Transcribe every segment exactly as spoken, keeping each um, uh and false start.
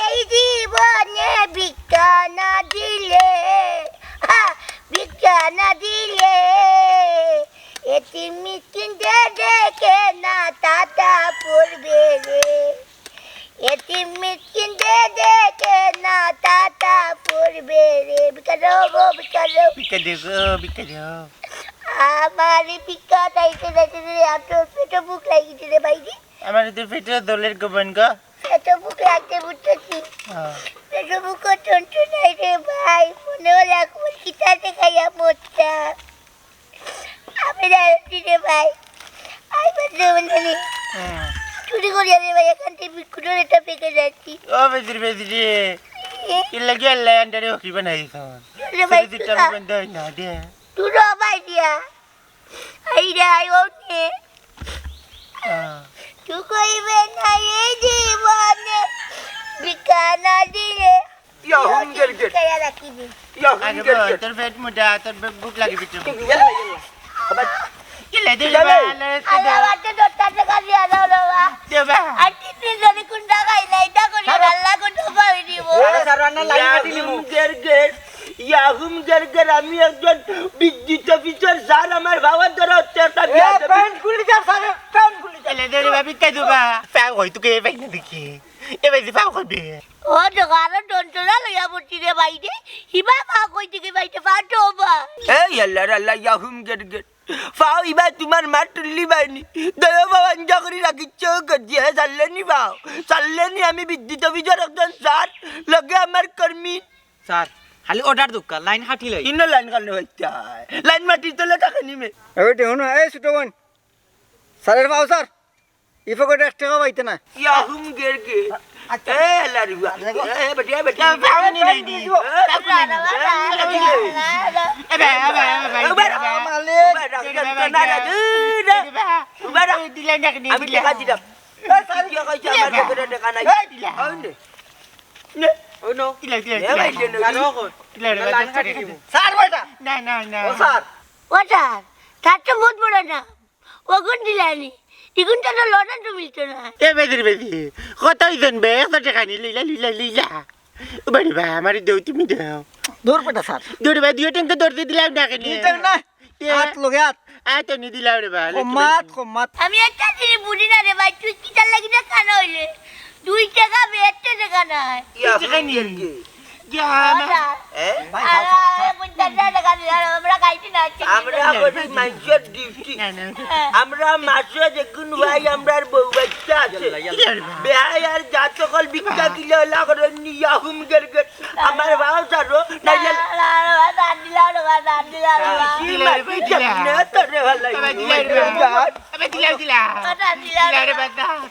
এই জীবনে ভিক্ষা না দিলে, হা, ভিক্ষা না দিলে, এতিম মিসকিন যে দেখে না, তাতা পড়বে রে। এতিম মিসকিন যে দেখে না, তাতা পড়বে রে। ভিক্ষা দেও গো, ভিক্ষা দেও। ভিক্ষা দেও গো, ভিক্ষা দেও। আমার এই ভিক্ষা চাইতে চাইতে রে, এত পেটো ভুক লাগিছে রে ভাইরে। আমার তো পেটো দলের গোবন গো। পেটো ভুক লাগছে, বুঝছো কি? হ্যাঁ। পেটো ভুক টনটনাই রে ভাই, মনে হলে এখন কিতাতে খাইয়া মরতাম। আমি জানি রে ভাই, আই বন্ধু বন্ধু নি। হ্যাঁ। চুরি করি আমি ভাই এখান থেকে বিকুটর এটা পেকে যাচ্ছি। ও বেদির বেদি রে। এ? এর লাগি আল্লাহ আন্ডারে হকি বানাই দিছন। রে ভাই, চুরি দিতে তুই বন্ধ হয় না, দে। তুই রে ভাই দিয়া। আই রে, আই ও নে। হ্যাঁ। তুই কইবে না এই জীবনে ভিক্ষা না দিলে। ইয়া হুম গের গের। ইয়া হুম আগে গের বল, গের। তোর পেট মোটা, তোর বে-, ভুক লাগে পেটে। ইয়াল্লা, ইয়াল্লা। আবার কিলে দে ইয়াল্লা। বা, আল্লাহ রাস্তা দে। আল্লাহ রাতে দশটা টাকা দিয়া দাও রে বা। দে বা। আর তিন দিন ধরে কোনটা খাই না, এটা করি সারা আল্লাহ কোনটা পাবি দিব। সারা সারা না লাইন ইয়া কাটি নিমু। হুম গের গের, ইয়া হুম গের গের, আমি একজন বিদ্যুৎ অফিসার স্যার, আমার বাবার দ্বারা হচ্ছে একটা এ, বিয়া দেবে। প্যান্ট খুলে যা স্যার, প্যান্ট খুলে যা। কিলে দে রে বা, ভিক্ষা দে বা। পাও হই তোকে পাই না দেখি। এ ভাই, পাও করবে। ও, দোকানো টনটনা লইয়া পড়ছি রে ভাই রে। হিবা মা কই থেকে বাইতে পারতো বা? এই আল্লাহ রে আল্লাহ, ইয়া হুম গের গের। পাও ইবা তোমার মা টুল্লি বাইনি। দয়া বাবা, আঞ্জা করি রাখিচ্ছ করছি, হে, চাললে নি পাও। চাললে নি আমি বিদ্যুৎ অফিসার একজন স্যার, লগে আমার কর্মী। স্যার, খালি অর্ডার দুক্কা, লাইন কাটি লই। ইনো লাইন কাটলে হইতে হয়। লাইন মাটির তলে থাকে নি মে। এ বেটি, হুনো, এই ছোট বোন। স্যারের পাও স্যার। ই পকেটে এক টেকা পাইতে না। ইয়া হুম গের গের। আচ্ছা। এ লারুয়া। দেখো। এ বেটি, এ বেটি। তা পাওনি নাই নি। এ, এ বেটি। এ বে, এ বে, এ বে, এ বে। উবা রাখ, উবা রাখ, উবা রাখ, উবা রাখ, উবা রাখ। উবা রাখ। এই দিলে না নি, আমি দিলে। টেকা দিলাম। এই স্যার, তুই কইছ আমার পকেটে টেকা নাই। এই দিলে। অউ নে। নে। অউ নো। দিলে, দিলে, এ দিলে। ভাই, দিলে, দিলে। জানো কই? দিলে, দিলে, লাইন দিলে। কাটি দিব। স্যার, বেটা। না, না, না। ও স্যার। ও স্যার, তার তো বহুত বড় নাম। ওগুন দিলানি। ইগুন তো লড়ন তো মিলতো না। এ বেদির বেদি, কত অইছন বে? একশো টেকা নি, লইলা, লইলা, লইলা। ও বাড়ি বা, আমারে দেও, তুমি দেও। ধর বেটা স্যার। ধর বা, দুই টেং তো ধরতে দিলাম না কেনে? দুই টেং না। এ? আত লগে আত। আত নি দিলাম রে বা, কমাত, কমাত। আমি একটা জিনিস বুঝি না রে ভাই, তুই কিতার লাগি না কানা অইলে? দুই টেকা বে, একটা টেকা নাই। ইয়া, দুই টেকা নি। হুম, গেল কি? ইয়া, আমার অর্ডার। এ? ভাই, আর, খাও, খাও, আর, খাও। পঞ্চাশ টেকা দিলাম, আমরা খাইছি না, আজকে আমরা দিলাম। করি মাইজর ডিউটি। না, না। হ্যাঁ। আমরা মাসে দেখুন ভাই, আমরার বউ বাচ্চা আছে। ইয়াল্লা, ইয়াল্লা। বেহাই আর যা সকল ভিক্ষা দিলে ওলা করে নিয়া হুম গের গের। আমার বাবা সারো, নাইলে না, না, না, না, দিলাম রে বা, না, দিলাম রে বা। কি দিলাম রে বা, মাটি দিলাম। কেমনে তোরে ভালো বাবা, দিলাম রে বা। লাগে? বাবা, দিলাম, দিলাম। বাবা, দিলাম দিলাম রে রে বা। বাবা।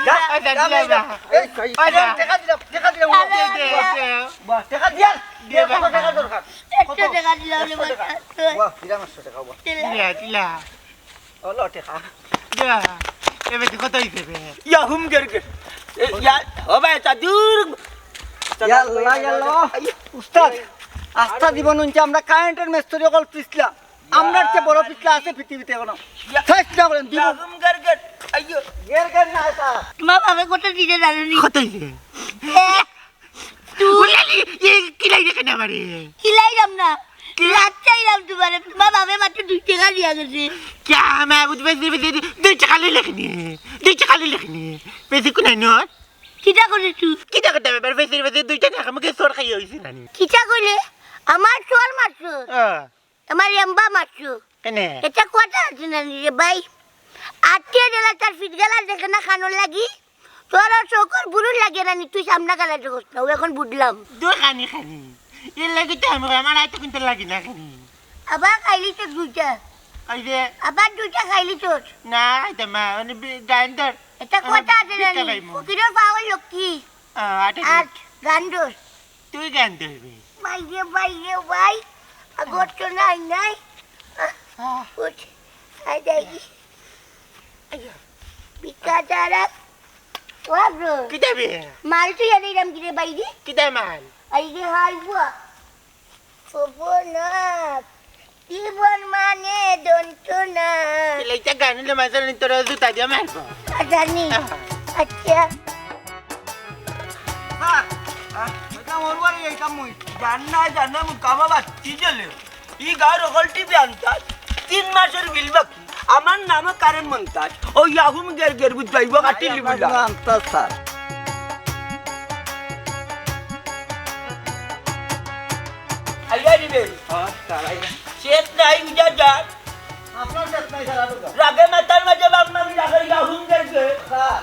যা, আচ্ছা, যা, দিলে যা। বা। এই, এই, আচ্ছা। টেকা দিলাম, টেকা দিলাম। দে, দে, দে। বাহ, টেকা দিয়া। দে দে, বা। কত টেকা দরকার? একশো কত? টেকা দিলাম রে একশো টেকা। বাবা। বাহ, দিলাম একশো টেকা, বাহ। দিলাম। দিলা, দিলা। ওলো টেকা। দে। এবার তুই কত হইছে বে? ইয়া হুম গের গের। এ, ইয়া, ও ভাই, তা দূর। ইয়াল্লা, ইয়াল্লা। উস্তাদ, আস্তা জীবন হুনছি আমরা কারেন্টের মিস্ত্রি অকল পিছলা। আমরার চেয়ে বড় পিছলা আছে পৃথিবীতে এখনো। ইয়া। চেষ্টা করেন, দিব। ইয়া হুম গের গের। আইয়ো। গের গের না, এটা। তোমার বাবা কত দিতে জানো নি? কত হইছে? এ, তুই উল্লালি, এ, কিলাই দেখে না আমারে। কিলাইলাম না। কি? লাজ চাইলাম তোমারে। তোমার বাবা মাত্র দুই টেকা দিয়া গেছে। কিয়া, মা, বুঝ, বুঝ, বুঝ, দুই টেকা লই লেখনি। দুই টেকা লই লেখনি। বেশি কোনাই নর? কিতা করে তুই? কিতা করতে হবে? বেশি, বেশি দুই টেকা মুখে সর খাইয়া হইছে না নি? কিতা কইলে? আমার চর মারছো। হ্যাঁ। আমার এম্বা মারছো। কেনে? এটা কথা আছে না নি রে ভাই? আত্মীয় দিলা তার ফিট গেলা দেখে না খানোর লাগি। তোর আর চোখর বুরুর লাগে না নি, তুই সামনা গেলা দেখোস না, ও এখন বুঝলাম। দূর খানি খানি। এর লাগি তো আমি, আমার আয় তো কিন্তু লাগি না খানি। আবার খাইলি তো দুইটা। ওই যে আবার দুইটা খাইলি তোর। না, খাইতাম না, মানে বি-, গান ধর। এটা আমার কথা আছে না ভিক্ষা নি? পাইমু। ফকিরের পাওয়ার লক্ষ্মী। আহ, আটা আর দিবি। গান ধর। তুই গান ধরবি। ভাই রে, ভাই রে, ভাই। আগর তো নাই, নাই। আহ, আহ। উঠ। আয় যাই। আইয়া। ভিক্ষা ছাড়া। ও bro। কিতা বে? মাল তুই আনিলাম কিরে বাইরে? কিতা মাল? এই যে হাই বুয়া। খবরনাথ। জীবন মানে যন্ত্রণা। এলাইটা গান হইলে মাঝে নি তোরা জুতা দিয়া মারবো। আ, জানি। আহ। আচ্ছা। আ, এটা মোর বাড়ি, এইটা মুই। জান না, জানে মুকামা বাচ্চি চলে। ই গাঁওর অকল টিভি আনতাম। তিন মাসর বিল বাকি। আমার নামে কারেন্ট মন্তাজ। ওই আহুম গের গের বুঝবাইব কাটিলি বুঝা। আনতাম স্যার। আইয়া দিবে। হ্যাঁ, স্যার, আইয়া। শেষ নাই বুঝা যার। আপনার শেষ নাই স্যার, আটুকা। রাগে মাথার মাঝে বাপ মামি রাখের আহুম গের গের। স্যার,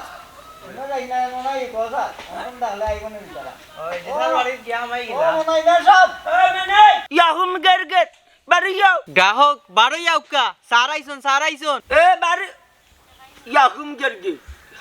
আমরা যাই না, মনে হয় এই কথা। এখন তাহলে আইব না বিচারা। ওই যে ও। স্যার বাড়ির গিয়া হামাই ও, গেলা। মনে হয় না সব। এ, মানে। ইয়াহুম গের গের। বাড়ি যাও। গ্রাহক, বারো যাউক্কা। স্যার আইছন, স্যার আইছন। এ, বাড়ি। ইয়াহুম গের গের।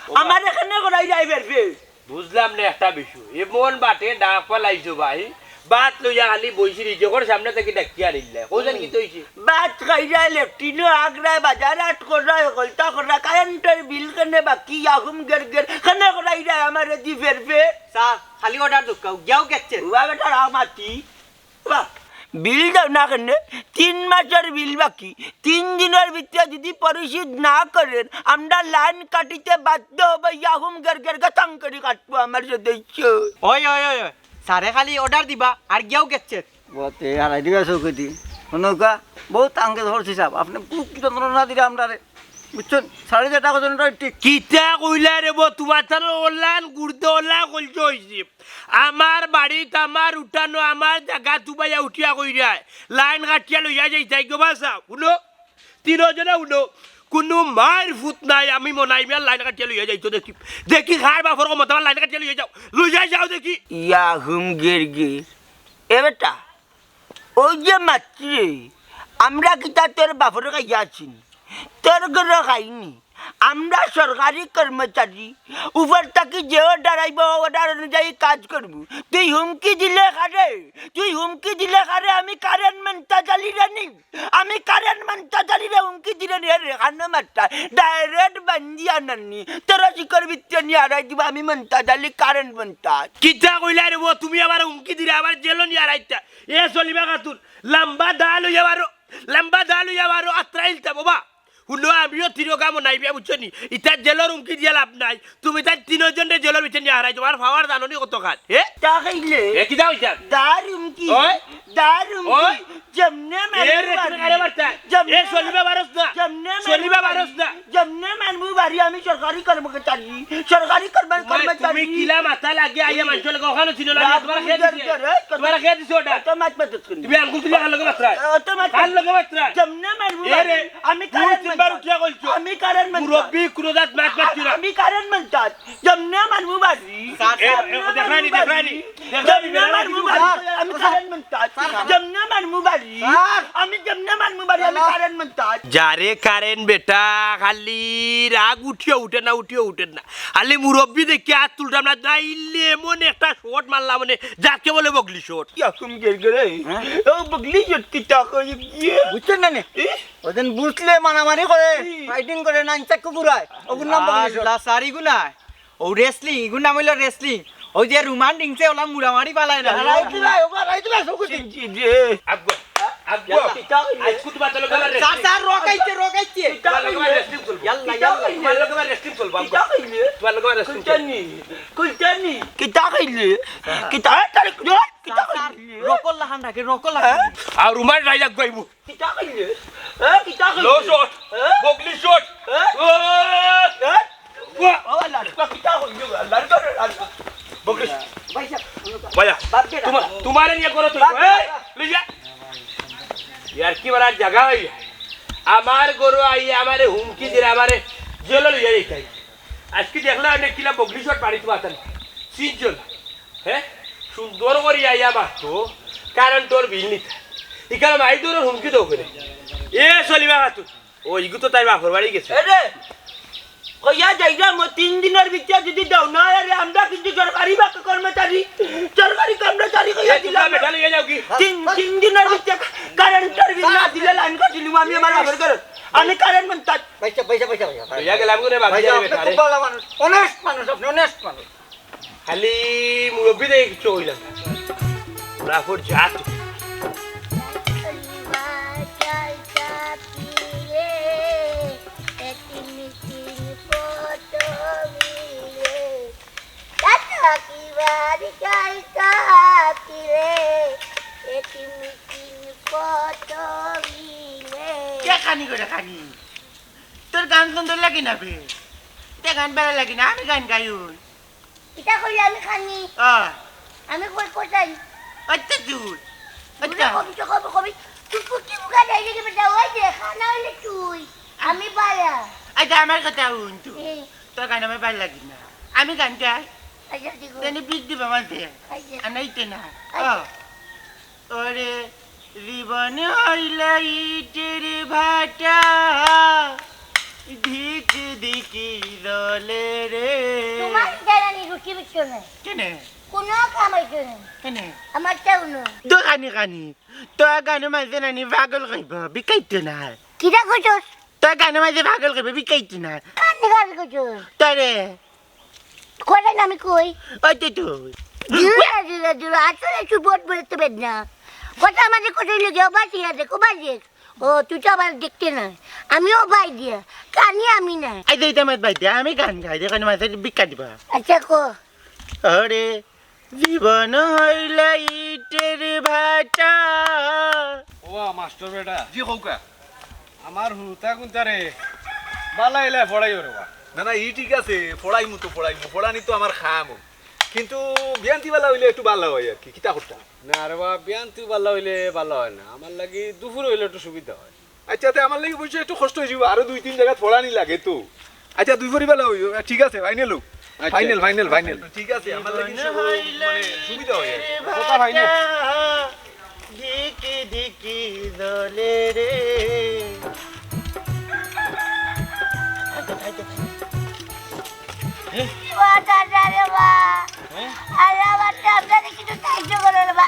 ও, আমার এখানে করাই যাই বেরবে। বুঝলাম না একটা বিষয়। এমন বাটে ডাক পালাইছো ভাই। বাত লইয়া খালি বইছি, নিজের সামনে থাকি ডাকিয়া আনিলে। কইছেন কি তৈছে? বাত খাইরা লেফটিনো আগ্রায় বাজার আট কররা, হকলতা কররা, কারেন্টর বিল কেনে বাকি, ইয়াহুম গের গের, কেনে করাই যায় আমারে দি ফের ফের। স্যার, খালি অর্ডার দুঃখা, গিয়াও গেছে। উবা বেটা রাও মাতি। বাহ, বিল দাও না কেনে? তিন মাসর বিল বাকি, তিন দিনর ভিতরে যদি পরিশোধ না করেন, আমরা লাইন কাটিতে বাধ্য হব, ইয়াহুম গের গের গাতাং করি কাটবো আমার সদস্য। ওই, ওই, ওই, ওই, স্যারে খালি অর্ডার দিবা, আর গিয়াও গেছে। বতে হারাই দিবা চৌকিদি। হুনউক্কা, বহুত আঙ্গে ধরছি সাব। আপনে খুব যন্ত্রণা দিরা আমরারে। বুঝছইন? সাড়ে চারটা পর্যন্ত ঠিক। কিতা কইলা রে বো, তুমার তানো অনলাইন ঘুরতে অনলাইন কইলছে অইছে। আমার বাড়িত, আমার উঠানো, আমার জাগা তুমাইয়া উঠিয়া কইরায়। লাইন কাটিয়া লইয়া যাইতায় গো বাসা। হুনো, তিনোজনে হুনো, কুনু মাইর ফুত নাই, আমি মনাই মিয়ার লাইন কাটিয়া লইয়া যাইতো দেখি। দেখি কার বাপর ক্ষমতা, আমার লাইন কাটিয়া লইয়া যাও। লইয়া যাও দেখি। ইয়াহুম গের গের। এ বেটা, ওই যে মাতরে, আমরা কিতা তোর বাপরে খাইয়া আছি নি? তোর ঘরে খাইনি। আমরা সরকারি কর্মচারী, উপর থাকি যে অর্ডার আইব, অর্ডার অনুযায়ী কাজ করমু। তুই হুমকি দিলে কারে? তুই হুমকি দিলে কারে? আমি কারেন্ট মন্তাজ আলি রে নি। আমি কারেন্ট মন্তাজ আলি রে হুমকি দিলে নি রে, কানো মাততায়। ডাইরেক্ট বান্দিয়া নানি। তোরা শিকর ভিতরে নিয়া হারাই দিবা, আমি মন্তাজ আলি কারেন্ট মন্তাজ। কিতা কইলা রে বো, তুমি আমারে হুমকি দিরা, আমারে জেলো নিয়া হারাইতা। এ সলিমা খাতুন, লম্বা দা লইয়া বারো, লম্বা দা লইয়া বারো, আত্রা ইলতা বাবা। হুনো, আমিও তিরোগা মনাই বিয়া, বুঝছো নি? ইতা জেলর হুমকি দিয়া লাভ নাই। তুমি তাই তিনোজনরে জেলর ভিতরে নিয়া হারাই, তুমার পাওয়ার জানো নি কতখান? হে? তা খাইলে? এ, কিতা কইতা? দার হুমকি। ওই। দার হুমকি। ওই। যেমনে এ মারমু রে, তুমি বাড়ি। কারে মারতা? যেমনে এ, সলিমা মারস না। যেমনে সলিমা মারমু মারস না। বাড়ি। যেমনে মারমু বাড়ি, আমি সরকারি কর্মচারী। সরকারি কর্ম-, তোমার, কর্মচারী। তুমি কিলা মাথা লাগে আইয়া মানষর লগে অখানো ছিল না, আমি তোমার খেয়ে দিছি। এ, তোমার খেয়ে দিছি ওটা। অত মাত মাত তুমি আঙ্গুল তুলে কার লগে মাতরায়? অত মাত কার লগে মাতরায়? যেমনে মারমু এ রে, বাড়ি। আমি দুই কারেন্ট তিনবার মন্তাজ। উঠিয়া কইছো। আমি কারেন্ট মন্তাজ। মুরব্বি কুনো জাত মাত মাতছি না। আমি কারেন্ট মন্তাজ। যেমনে মারমু বাড়ি। স্যার, এ, স্যার। এ, যেমনে দেখরায় নি, মারমু দেখরায় নি। বাড়ি। দেখরায় নি, যেমনে দেখরায় নি, মারমু দেখরায় নি। বাড়ি। আমি কারেন্ট মন্তাজ। স্যার। যেমনে মারমু বাড়ি। স্যার। আমি যেমনে মারমু বাড়ি, আমি স্যার। কারেন্ট মন্তাজ। যারে কারেন্ট বেটা, খালি রাগ উঠিয়া উঠে না, উঠিয়া উঠে না। খালি মুরব্বি দেখি আত তুলতাম না, নাইলে এমন একটা শট মারলাম মানে, যাকে বলে বগলি শট। ইয়াকুম গের গেরে। হ্যাঁ? ও বগলি শট কিতা কই গিয়ে? বুঝছইন না নি? এ? ওদিন বুঝলে মারামারি করে, ই। ফাইটিং করে, নাইনচাক কুকুরায়। ওগুর নাম বগলি শট। আল্লাহ, সারি গুনায়। ও wrestling, ইগুর নাম অইলো wrestling। ওই যে রোমান রিংসে ওলা মুড়ামাড়ি পালায় না। হারাই দিলাই, ওবা হারাই দিলাই, সব কিছু। জি, জি, জি। আগুয়া, আগুয়া। কিতা কইলে? আইজ কুতু বাতলো গেলে স্যার, wrestling। স্যার, রক আইছে, রক আইছে। তোমার লগে আমার wrestling চলবো। ইয়াল্লা, ইয়াল্লা। তোমার লগে আমার wrestling চলবো, আগুয়া। কিতা কইলে? তোমার লগে আমার wrestling চলবো। কুলচানি, কুলচানি। কিতা কইলে? কিতা, এ, তারে, কিতা স্যার, স্যার, কইলে? রকর লাখান রাখে, রকর লাখান। হ্যাঁ? আর রুমাল রাইজা গাইবো। কিতা কইলে? এ, কিতা কইলে? লো শট, এ? বগলি শট। এ? ও! এ? ও আল্লাহ, কিতা কইলে? আল্লাহ, আল্লাহ, আল্লাহ। বগলি শট। ভাই সাহেব, ভাইয়া, বাদ দে না। তোমা-, তোমারে নিয়ে করো তুই। বাদ দে না। এই, লই যা। ইয়ার কি বড় জায়গা হয়? আমার ঘরো আইয়া আমারে হুমকি দিরা, আমারে জেলো লইয়া যাইতায়। আজকে দেখলাম অনেক কিলা বগলি শট বাড়িত মাতান। সিজন। হ্যাঁ? সুন্দর করি আইয়া মারতো, কারেন্টর বিল নিতা। ইখানে মাই ধরে হুমকি দেও করে। এ সলিমা খাতুন, ও ইগু তো তাই বাপর বাড়ি গেছে। এ রে, কইয়া যাইরাম, তিন দিনর ভিতরে যদি দেও না, আরে আমরা কিন্তু সরকারি বা কর্মচারী, সরকারি কর্মচারী কইয়া এ, তোমরা দিলাম। বেটা লইয়া যাও কি? তিন, তিন দিনর ভিতরে কারেন্টর বিল না দিলে লাইন কাটিলিমু আমি আমার বাপর ঘরো। আমি কারেন্ট মন্তাজ। পয়সা, পয়সা, পয়সা, পয়সা। লইয়া গেলাম গো রে, বাদ পয়সা, দিয়া আপনি বেটা রে। খুব ভালো মানুষ, honest মানুষ, আপনি honest মানুষ। খালি মুরব্বি দেখে কিচ্ছু কইলাম না। ওরা ফোর যা তুই। চাইতাছি রে, এতিম মিসকিন কত মিলে। কে খানি করে খানি? তোর গান সুন্দর লাগে না বে? এটা গান ভালা লাগে না, আমি গান গাই ওই। এটা কইলে আমি খানি। আহ। আমি কই কোথায়? আচ্ছা তুই। আচ্ছা। কবি তো কবি কবি। তুই কুটি মুখা দেয় দেখে বেটা, ওই যে খানা হইলে তুই। আমি বালা। আচ্ছা, আমার কথা হুন তুই। এই। তোর গান আমার ভালা লাগে না। আমি গান গাই। আচ্ছা, ঠিক আছে। তাহলে বিগ দিবা মাঝে। আচ্ছা। আর নাই তো না। আচ্ছা। ও। ওরে জীবন হইল ইটের ভাটা, ধিক ধিকি জ্বলে রে। তোমার জানানি রুটি বিচ্ছ নাই। কেনে? কোনো কাম হইতো না। কেনে? আমার চাও না। দো খানি খানি। তোর গানর মাঝে নানি পাগল কইব, বিকাইতো না। কিতা কইছস? তোর গানর মাঝে পাগল কইব, বিকাইতো না। কান্দি গান কইছস? তোরে। করেন আমি কই? ওই তো তুই। জুরা, জুরা, জুরা, আসলে তুই বোধ বলতে পার না। কথা আমাদের কোথায় লেগে, ও বাজি আছে, ও বাজি আছে। ও, তুই তো আবার দেখতে না। আমিও বাই দিয়া। কানি আমি না। এই যে এটা আমার বাই দিয়া, আমি গান গাই, এখানে মাঝে ভিক্ষা দিবা। আচ্ছা, কো। আরে, জীবন হইল ইটের ভাটা। ও, মাস্টার বেটা। জি, কউক্কা। আমার হুতা কুন্তা রে, বালা ইলা পড়াইও রে বা। না, না, ই ঠিক আছে, পড়াইমু তো পড়াইমু, পড়ানি তো আমার কাম। কিন্তু বিয়ান্তি বালা অইলে একটু বালা অয় আর কি, কিতা করতাম? না রে বা, বিয়ান্তি বালা অইলে বালা অয় না, আমার লাগি দুপুর অইলে একটু সুবিধা অয়। আচ্ছা, তে আমার লাগি অবশ্য একটু কষ্ট অইযিবো, আরো দুই তিন জাগাত পড়ানি লাগে তো। আচ্ছা, দুই পরিবার লও, ঠিক আছে, ফাইনাল হোক। আচ্ছা। Final, final, final. ঠিক আছে, আমার লাগি সব, মানে, সুবিধা হয় আর কি। কথা ফাইনাল। ধিকি ধিকি জ্বলে রে। বাঁচা যা রে বা। হ্যাঁ? আল্লাহ বাঁচা, আপনারা কিছু সাহায্য করো রে বা।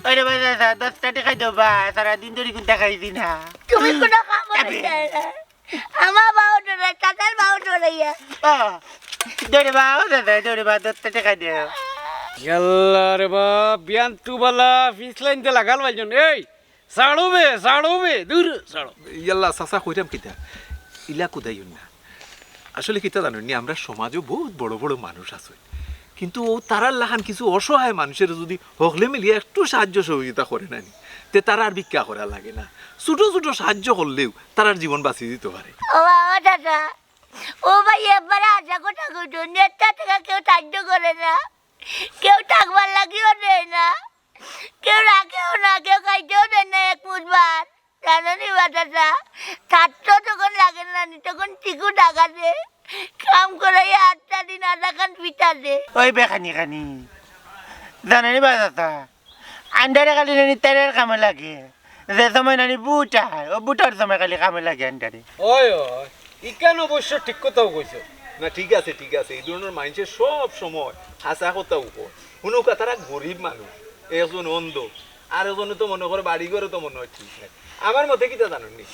ওই রে বা, দশটা টেকা দেও বা, সারাদিন ধরি কুন্তা খাইছি না। তুমি কোনো কাম করো না। আমার বাবা ডরে, চাচার বাবা ডরাইয়া। ও, দৌড়ে বা, ও দাদা, দৌড়ে বা, দশটা টেকা দেও। ইয়াল্লা রে বা, বিয়ান তুবালা, ফিস লাইন দে লাগাল ভাইজন। এই, ছাড়ো বে, ছাড়ো বে, দূর, ছাড়ো। ইয়াল্লা, চাচা কইরাম কিতা? ইলা কুদাইও না। আসলে কিতা জানো নি, আমরা সমাজও বহুত বড় বড় মানুষ আছে, কিন্তু ও তারার লাখান কিছু অসহায় মানুষের যদি হকলে মিলিয়া একটু সাহায্য সহযোগিতা করে না নি, তে তারা আর ভিক্ষা করা লাগে না। ছোট ছোট সাহায্য করলেও তারার জীবন বাঁচিয়ে দিতে পারে। ও বাবা, ও দাদা, ও ভাই, একবারে আশা কথা কইতো, নেতা থেকে কেউ সাহায্য করে না, কেউ থাকবার লাগিও দেয় না, কেউ রাখেও না, কেউ খাইতেও দেয় না এক মুঠ ভাত। জানো নি বা চাচা, তার তো তখন লাগে না নি, তখন টিকু টাকা দে, কাম করে আটটা দিন আধা খান পিঠা দে। ওই বেখানি খানি, জানো নি বা চাচা, আন্ডারে খালি নানি তেলের কামে লাগে, যে সময় নানি বুট আয়, ও বুটর সময় খালি কামে লাগে আন্ডারে। ওই, ওই, ইখান অবশ্য ঠিক কথাও কইছো। না, ঠিক আছে, ঠিক আছে, এই ধরনের মানুষের সব সময় হাছা কথাও কয়। হুনুকা, তারা গরিব মানুষ, একজন অন্ধ, আর একজনে তো মনে করে বাড়ি ঘরে তো মনে হয় ঠিক নাই। আমার মতে কিতা জানো নি,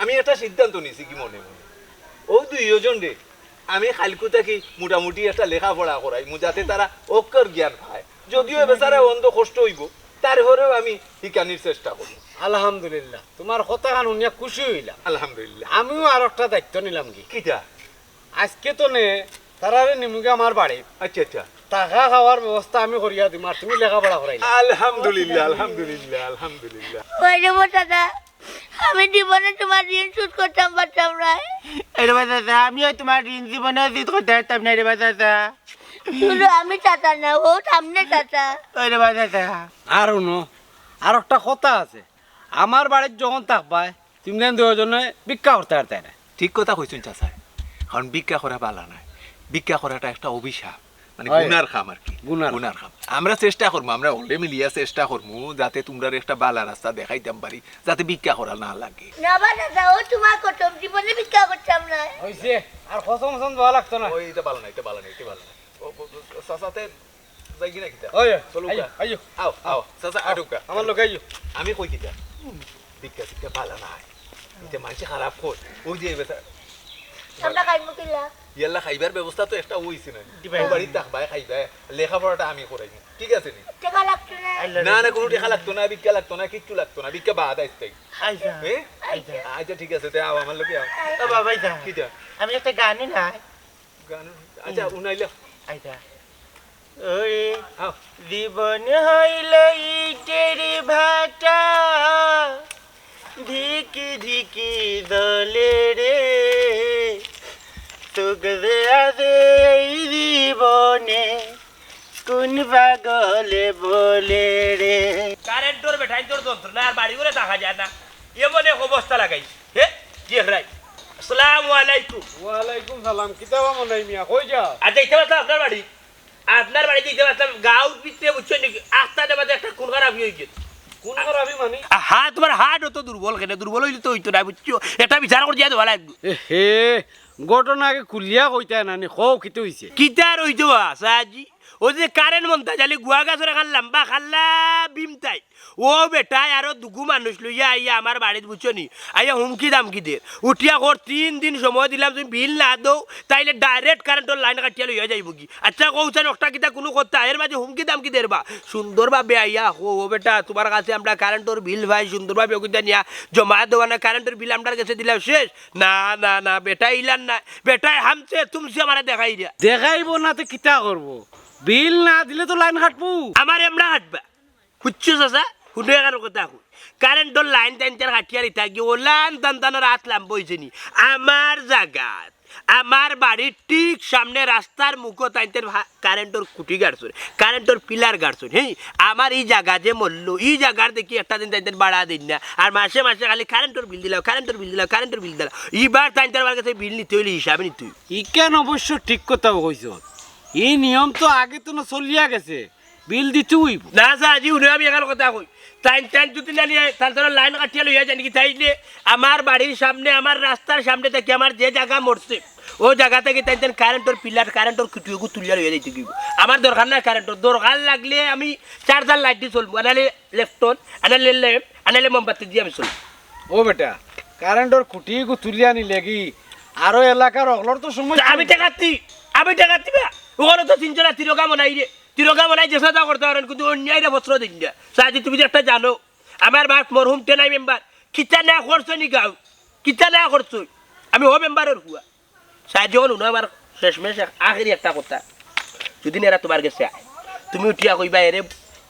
আমি একটা সিদ্ধান্ত নিছি কি মনে মনে, ও দুইজন রে আমি কাইলকু থাকি মোটামুটি একটা লেখাপড়া করাইমু, যাতে তারা অক্ষর জ্ঞান পায়। যদিও বেচারা অন্ধ, কষ্ট অইবো, তারপরেও আমি হিকানির চেষ্টা করমু। আলহামদুলিল্লাহ, তুমার কথাখান হুনিয়া খুশি অইলাম। আলহামদুলিল্লাহ। আমিও আর একটা দায়িত্ব নিলাম কি? কিতা? আইজকে তনে তারারে নিমুগি আমার বাড়িত। আচ্ছা, আচ্ছা। থাকা খাওয়ার ব্যবস্থা আমি করিয়া দিমু, আর তুমি লেখাপড়া করাইলাও। আলহামদুলিল্লাহ, আলহামদুলিল্লাহ, আলহামদুলিল্লাহ। ওই রে মোটা দা, আমি জীবনে তুমার ঋণ শোধ করতাম পারতাম নায়। এ রে বা চাচা, আমিও তুমার ঋণ জীবনে শোধ করতাম পারতাম নায় রে বা চাচা। শুনো, আমি চাচা না, ও সামনে চাচা। ওই রে বা চাচা। আর হুনো, আর একটা কথা আছে, আমার বাড়িত যখন থাকবায়, তুমরা দুইজনে ভিক্ষা করতায় পারতায় না। ঠিক কথা কইছইন চাচায়, কারণ ভিক্ষা করা বালা নায়, ভিক্ষা করাটা একটা অভিশাপ। মানে হয়। গুনার কাম আর কি। গুনার গুনার কাম। আমরা চেষ্টা করমু, আমরা হকলে মিলিয়া চেষ্টা করমু, যাতে তুমরারে একটা বালা রাস্তা দেখাইতাম পারি, যাতে ভিক্ষা করা না লাগে। না বা চাচা, ও তুমার কসম, জীবনে ভিক্ষা করতাম নায়। অইছে, আর কসম কসম দেওয়া লাগতো না। ওই, ইটা বালা না, ইটা বালা না, ইটা বালা না। ও, ও, ও, চাচা, তে যাইগি না কিতা? ওই, চলো আইও, কা। আইও। আও, আও, চাচা, আও, আটুকা। আমার লগে আইও। আমি কই কিতা? ভিক্ষা টিক্ষা বালা নায়। ইতে মানষে খারাপ কয়। ওই যে এবার আমরা খাইমু কিলা? ইয়াল্লা, খাইবার ব্যবস্থা তো একটা অইছে না। দিবাই। ও বাড়িত থাকবায়, খাইবায়, লেখাপড়াটা আমি করাইমু। ঠিক আছে নি? টেকা লাগতো না। না, না, কোনো টেকা লাগতো না, ভিক্ষা লাগতো না, কিচ্ছু লাগতো না। ভিক্ষা বাদ আইস্তাই। আইসা। এ? আইসা। আচ্ছা, ঠিক আছে, তে আও, আমার লগে আও। ও বাবা, আইসা। কিতা? আমি একটা গানও নাই। গান? আচ্ছা, হুম। উনাইলে। আইসা। ওরে, আও। জীবন হইল ইটের ভাটা, ধিকি ধিকি জ্বলে রে। তোকে যে আছে এই জীবনে, কোন পাগলে বলে রে। কারেন্টর বেটাইন্তর যন্ত্রণায় আর বাড়ি ঘরে থাকা যায় না। এমন এক অবস্থা লাগাইছে। হে, জি রাই। আসসালামু আলাইকুম। ওয়ালাইকুম সালাম। কিতা বা মনাই মিয়া, কই যাও? আচ্ছা, ইটা বাদে আপনার বাড়ি। আপনার বাড়িত ইটা বাদে গাঁওর ভিতরে বুঝছো নি, আস্তা দেবাতে একটা খুন খারাপি অইছে। খুন খারাপি মানে? হা, তোমার হার্ট অত দুর্বল কেনে? দুর্বল অইলে তো অইতো না, বুঝছো? এটা বিচার করি দিয়া দেওয়া লাগবো। এ হে, ঘটনা আগে খুলিয়া কইতায় না নি, কও কিতা অইছে? কিতা আর অইতো বা, সাজি? ওই যে কারেন্ট মন্তা জালি গুয়া গাছর এখান লম্বা খাল্লা বিমতাই। ও বেটায় আরো দুগু মানুষ লইয়া আইয়া আমার বাড়িত বুঝছো নি? আইয়া হুমকি দামকি দের। উঠিয়া কর তিন দিন সময় দিলাম, তুমি বিল না দেও, তাইলে ডাইরেক্ট কারেন্টর লাইন কাটিয়া লইয়া যাইবো গি। আচ্ছা, কও চাইন একটা কিতা কুনু কথা, এর মাঝে হুমকি দামকি দের বা। সুন্দরভাবে আইয়া কও, "ও বেটা, তোমার কাছে আমরা কারেন্টর বিল পাই, সুন্দরভাবে ওগুতা নিয়া জমা দেওয়া না, কারেন্টর বিল আমরার গেছে দিলাও শেষ।" না, না, না, বেটা ইলান না, বেটায় হামছে তুমছে আমারে দেখাই দিয়া। দেখাইবো না তে কিতা করবো? বিল না দিলে তো লাইন কাটবো। আমার এমনা কাটবা। বুঝছো চাচা? হুনো এখানো কথা কই। কারেন্টর লাইন তাইনতার কাটিয়া দিতা গিয়া ওলান তানতানোর আত লাম্বা অইছে নি। আমার জাগাত, আমার বাড়ির ঠিক সামনে রাস্তার মুখো তাইনতার ভা-, কারেন্টর খুঁটি গাড়ছইন, কারেন্টর পিলার গাড়ছইন। হেই, আমার ই জাগা যে মল্ল, ই জাগার দেখি একটা দিন তাইনতার ভাড়া দেইন না। আর মাসে মাসে খালি কারেন্টর বিল দিলাও, কারেন্টর বিল দিলাও, কারেন্টর বিল দিলাও। ইবার তাইনতার আমার গেছে বিল নিতে অইলে হিসাবে নিতে অইবো। ইখান অবশ্য ঠিক কথাউ কইছো। ই নিয়ম তো আগে তো না চলিয়া গেছে। বিল দিতে অইবো। না, সাজি, হুনো, আমি এখান কথা কই। তাইন, তাইন যদি না নিয়া, তান তারা লাইন কাটিয়া লইয়া যাইন গি, তাইলে আমার বাড়ির সামনে, আমার রাস্তার সামনে থাকি আমার যে জাগা মরছে, ও জাগা থাকি তাইন, তাইন কারেন্টর পিলার, কারেন্টর খুঁটি ওগু তুলিয়া লইয়া যাইতে অইবো। আমার দরকার নাই কারেন্টর, দরকার লাগলে আমি চার্জার লাইট দি চলমু, আনাইলে লেপটন, আনাইলে ল্যাম্প, আনাইলে মোমবাতি দি আমি চলমু। ও বেটা, কারেন্টর খুঁটি ওগু তুলিয়া নিলে গি, আরো এলাকার অকলর তো সমস্যা। আমি ঠেকাতি, আমি ঠেকাতি বা, ওখানে তো তিনজনা তিরোগা মনাই রে। তিরোগা বানাই যে সাজা করতা পারইন, কিন্তু অন্যায়রে পত্র দেইন না। সাজি, তুমি যে একটা জানো, আমার বাপ মরহুম টেনাই মেম্বার, কিতা না করছইন ই গাঁও, কিতা না করছইন। আমি হ মেম্বারর ফুয়া। সাজি, অখন হুনো আমার শেষমেশ এক-, আখেরি একটা কথা। যদি এরা তোমার গেছে আয়, তুমি উঠিয়া কইবা, "এরে,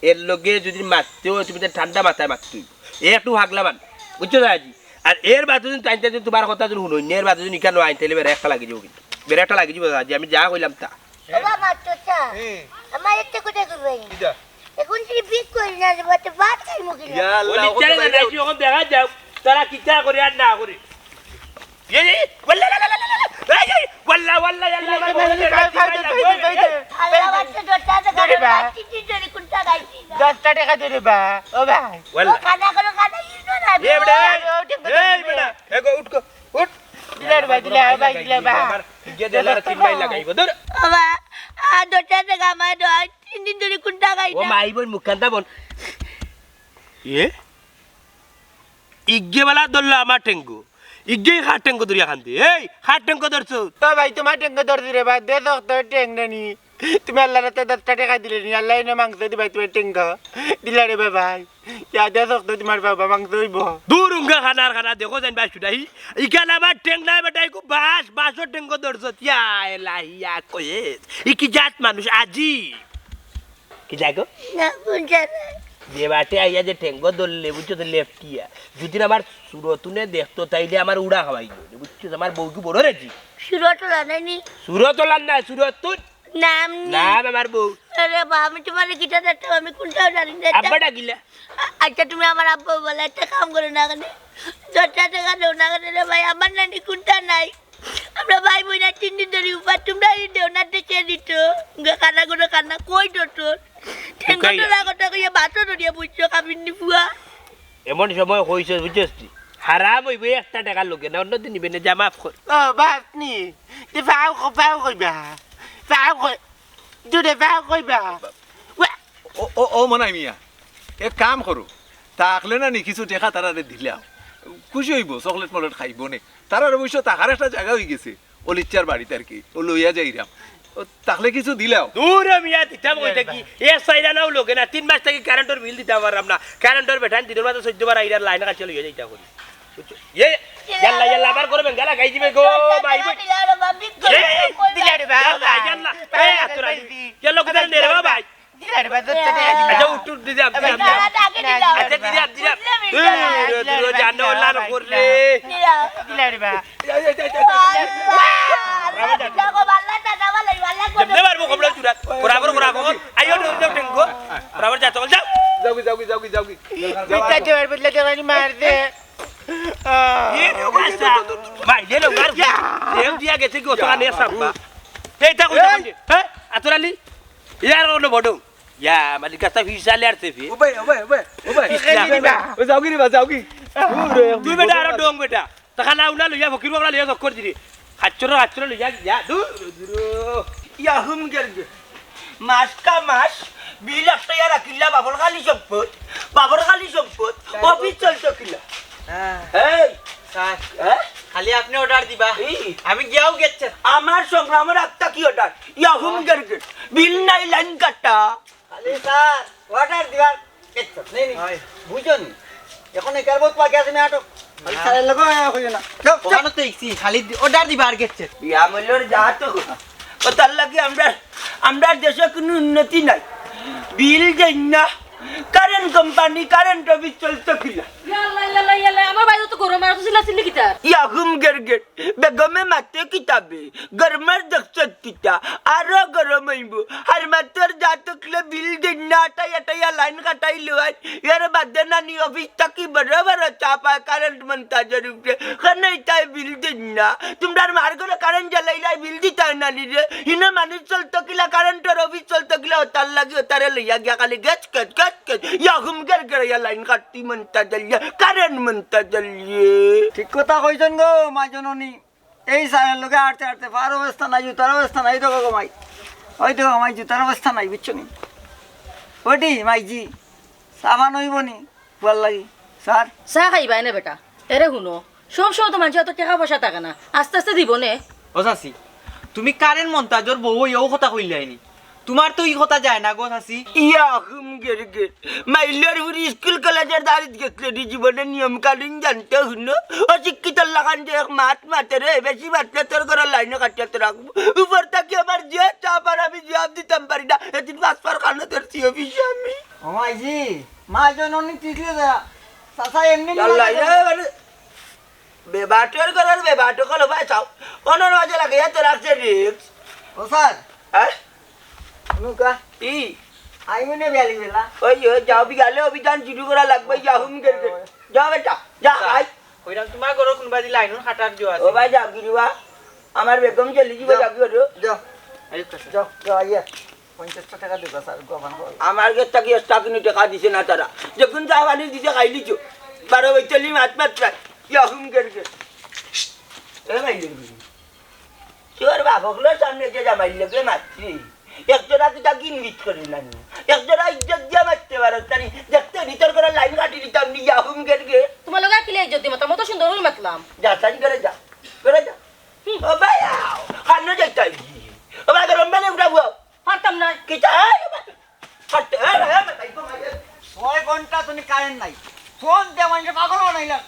এর লগে যদি মাততে অয়, তুমি তো ঠান্ডা মাথায় মাততে অইবো। এ একটু পাগলা মানুষ।" বুঝছো সাজি? আর এর বাদে যদি তাইন যদি তোমার কথা যদি হুনইন না, এর বাদে যদি ইখান আইন, তাইলে বেড়া একটা লাগি যাইবো কিন্তু। বেড়া একটা লাগি যাইবো সাজি, আমি যা কইলাম তা। ও বাবা, চাচা, এ। আমার একটা কথা কইবেন। কিতা? এখন যদি বিক করি না, যে ভাত, ভাত খাইমু কিলা? ইয়া আল্লাহ, ওই নিচে কত যাই, বাইরে যাই, ওখান দেখা যাও, তারা কিতা করে আর না করে। এই, এই, ওয়াল্লা, লা, লা, লা, লা, লা, এই, এই, ওয়াল্লা, ওয়াল্লা, ইয়া আল্লাহ, ভাই, ভাই, ভাই, ভাই, ভাই, ভাই, ভাই, ভাই, ভাই, আল্লাহ, ভাই, বাচ্চা দরজা থেকে দে রে বা। ভাত চিঠি ধরে কোনটা খাইছি না। দশটা টেকা দে রে বা, ও ভাই। ওয়াল্লা। ও খানা করো, খানা ইউনো না। এ বেটা, ও ঠিক কথা এই বলছে। বেটা, এগো উঠ গো, উঠ। দিলা রে ভাই, দিলা, ভাই, দিলা, ভাই। আমার ইজ্জত দিলা, তিন মাইল লাগাইবো, ধর। বাবা, আর দরজা থেকে আমার দোয়া তিন দিন ধরে কোনটা খাই ও না। মাই বোন মুখান্দা বোন। এ? ইগে বালা ধরলো আমার টেঙ্গো। ইগে কার টেঙ্গো ধরিয়া কান্দে। এই, কার টেঙ্গো ধরছো? ও ভাই, তোমার টেঙ্গো ধরছি রে ভাই। দে শক্ত টেং নানি। তুমি আল্লাহর রাস্তায় দশটা টেকা দিলে নি। আল্লাহ এনে মাংস দিবায় তোমার টেঙ্গো। দিলা রে ভাই। ইয়া দে শক্ত তোমার বাবা মাংস অইবো। দূর উঙ্গা খানার খানা দেখো যাইন ভাই শুধাই। ইখান আমার টেং নায় বেটা, ইগু বাঁশ, বাঁশর টেঙ্গো ধরছো। ইয়া এলাহি, ইয়া কয়েস। ই কি জাত মানুষ আজি? কি জাগো? না, বুঝা নাই। যে বাটে আইয়া যে টেঙ্গো ধরলে, বুঝছো তো, লেফটিয়া। যদি আমার সুরতুনে দেখতো, তাইলে আমার উড়া খাওয়াই দিও, বুঝছো? আমার বউ কি বড় রে জি? সুরত ওলা নাই নি? সুরত ওলার না, সুরতুন। নাম নি? নাম আমার বউ। আরে বা, আমি তোমার কিতা দেখতাম, আমি কোনটাও জানি না। আব্বা ডাকিলা। আ-, আচ্ছা, তুমি আমার আব্বা বলে একটা কাম করো না কেনে? দশটা টেকা দেও না কেনে রে ভাই, আমার নানি কোনটা নাই। আমরা ভাই বইন আর তিন দিন ধরি উপাস, তোমরা এই দেও না, দেখে দিত। খানা গুলো খানা কই ডটর? ঠেঙ্গো ঢুকাইয়া। তোলা কথা কইয়া ভাতও ধরিয়া বুঝছো, কাবিন নি ফুয়া। এমন সময় কইছস, বুঝছস তুই? হারাম অইবো একটা টেকার লগে না, অন্যদিন নিবে না, যা মাফ কর। ও, বাপ নি, তে ফাও ক-, ফাও কইবা, ফাও কই-, জুড়ে ফাও কইবা। ওয়া- ও, ও, ও মনাই মিয়া, এক কাম করো, থাকলে না নি কিছু টেকা তারারে দিলাও, খুশি অইবো, চকলেট মকলেট খাইবো নে। তারার অবশ্য থাকার একটা জাগা অইগেছে, অলিচ্চার বাড়িত আর কি, ও লইয়া যাইরাম। ও, থাকলে কিছু দিলাও। দূর মিয়া, দিতাম কই থাকি? এ চাইরা নাও লগে না, তিন মাস থাকি কারেন্টর বিল দিতাম পারলাম না। কারেন্টর বেটাইন দিনর মাঝে চৌদ্দ বার আইরা লাইন কাটিয়া লইয়া যাইতা করি। এ, ইয়াল্লা, ইয়াল্লা, আবার করবেন, গালা গাই দিবে গো, ভাই, ভাই। এ, দিলা রে বা, ইয়াল্লা, ইয়াল্লা। এ, আতর আলী। ইয়াল্লা, কোথায় নে রে বা, ভাই? দিলা রে বা, ধরতে দে, দিলা। আচ্ছা, উঠ, উঠ, দিলাম, দিলাম, দিলাম। আচ্ছা, দিলাম, দিলাম। এ, দূর, দূর, জানো, আল্লাহ না করলে। দিলা রে বা। যেমনে পারবো, কমলা চূড়া। বরাবর, বরাবর। আইও, যাও, যাও, টেঙ্গো। বরাবর যা, চল, যাও। যাওগি, যাওগি, যাওগি, যাওগি। তুই তাই জোর বদলে দেওয়ানি মার দে। ইয়ে, ও গাছা। ভাই, লে লো, গার। ইয়া। এম দিয়া গেছে কি, অত কানে সাব্বা। এই, তা কই এই। যাবেন? হ্যাঁ? আতর আলী? ইয়ার কোনো বড়। ইয়া, মালিক গাছা ফিসালে আর সেফি। ও ভাই, ও ভাই, ও ভাই, ও ভাই। ফিসলা। ও যাওগি রে বা, যাওগি। তুই বেটা আরো ডং বেটা। তা খালা উলা লইয়া, ফকির বাবলা লইয়া চক্কর দিরে। হাচ্চর, হাচ্চর লইয়া, ইয়া, দূর, দূর। ইয়া হুম গের গে। মাস কা মাস, বিল একটা ইয়া রাখিলা, বাবর খালি সম্পদ, বাবর খালি সম্পদ, অফিস চলতো কিলা? হ্যাঁ। এই। স্যার, হ্যাঁ? খালি আপনি অর্ডার দিবা। এই। আমি গিয়াও গেছে। আমার সংগ্রামের আত্মা কি অর্ডার? ইয়া হুম গের গে। বিল নাই লাইন কাটা। খালি স্যার, অর্ডার দিবার গেছে। নেই, নেই। হয়। বুঝো নি? এখন এই কারবার তোমার গেছে না আটক। খালি স্যারের লগে কইও না। চুপ, চুপ। ওখানে তো ইকছি, খালি দি-, অর্ডার দিবা আর গেছে। বিয়া মইলর যা তো। ও তার লাগি আমরা, আমরা দেশে কোনো উন্নতি নাই। বিল দেন না, কারেন্ট কোম্পানি, কারেন্ট অফিস চলতো কিলা? ইয়াল্লা, ইয়াল্লা, ইয়াল্লা, আমার বাইরে তো গরম আর তো চিল্লা চিল্লি কিতা? ইয়া হুম গের গের, বেগমে মাতে কিতাবে, গরমর দেখছত কিতা, আরো গরম অইবো। আর মাতর যা তকলে বিল দেন না, আটাই আটাইয়া লাইন কাটাই লয়। এর বাদে নানি অফিস থাকি বড় বড় চাপা কারেন্ট মন্তাজর উপরে, কেনে তাই বিল দেন না? তোমরার মার ঘরে কারেন্ট জ্বালাইলাই বিল দিতায় নানি রে। হিনো মানুষ চলতো কিলা, কারেন্টর অফিস চলতো কিলা, ওতার লাগি ওতারে লইয়া গিয়া খালি গেছ গেছ গেছ গেছ, ইয়া হুম গের গের ইয়া লাইন কাটতি মন্তাজর ইয়া, কারেন্ট মন্তাজর ইয়ে। ঠিক কথা কইছন গো, মা জননী। এই স্যারের লগে আটতে আটতে পার অবস্থা নাই, জুতার অবস্থা নাই, দেখো গো মাই। ওই দেখো মাই, জুতার অবস্থা নাই, বুঝছো নি? ওটি, মাইজি, চা পান অইবো নি? ফুয়ার লাগি, স্যার। চা খাইবায় নে বেটা। এরে হুনো, সব সময় তো মানষর তো টেকা পয়সা থাকে না, আস্তে আস্তে দিবো নে। ও চাচি, তুমি কারেন্ট মন্তাজর বউ অইয়াও কথা কইলায় নি? তোমার তো ই কথা যায় না গো চাচি। ইয়া হুম গের গের। মাইলর ফুরি স্কুল কলেজর দাড়িত গেছলে নি জীবনে নিয়ম কানুন জানতে হুনো। অশিক্ষিতর লাখান যে এক মাত মাতে রে, বেশি মাতলে তোর ঘরর লাইনও কাটিয়া তো রাখবো। উপর থাকি আমার যে চাপ আর আমি জবাব দিতাম পারি না। এদিন পাঁচবার কানো ধরছি অফিসে আমি। ও মাইজি, মা জননী তিতলে দা। চাচা এমনি ইয়াল্লা, এ মানে বেবাটর ঘরর বেবাটো কলো ভাই চাও। অনর মাঝে লাগে এত রাখছে রিক্স। ও স্যার। হ্যাঁ? নুকা। ই। আই মনে বিয়ালি বেলা। ওই, ওই, যাও বিয়ালে অভিযান শুরু করা লাগবে, ইয়া হুম গের গের। যাও বেটা, যা, স্যার, আই। কইরাম তোমার ঘরো কোনবাদি লাইনর কাটার জো আছে। ও ভাই, যাও গিরিবা। আমার বেগম চলি যাইবো, যাও। যাও গিরি। যাও। আইও, স্যার। যাও, যাও, আইয়া। পঞ্চাশটা টেকা দিবা, স্যার, গো, আমার গো। আমার গেছ থাকি এক্সট্রা কোনো টেকা দিছে না তারা। যখন চা পানি দিছে, খাইলিছো। বারো বৈতালি মাত মাত খায়। ইয়া হুম গের গের। এ ভাই, তোর বাপ অকলর সামনে যে জামাইর লগে মাতছি, একজোড়া কিতা গিনবিট করে না নি? একজোড়া ইজ্জত দিয়া মাততে পারো, তানি দেখতে ভিতর করে লাইন কাটি দিতাম নি, ইয়া হুম গের গের। তোমার লগে কিলা ইজ্জত দিমু, তা মতো সুন্দর করে মাতলাম। যা, তানি করে যা, করে যা। হুম। ও ভাই, আও, কানো যাইতাই? ও ভাই, গরম পানি উঠাবো। পারতাম না। কিতা? এই, ও ভাই, পারতে, এই, এই, এই, এই, এই। ছয় ঘন্টা তুমি কারেন্ট নাই। ফোন দিয়া মানুষ পাগল বানাইলা।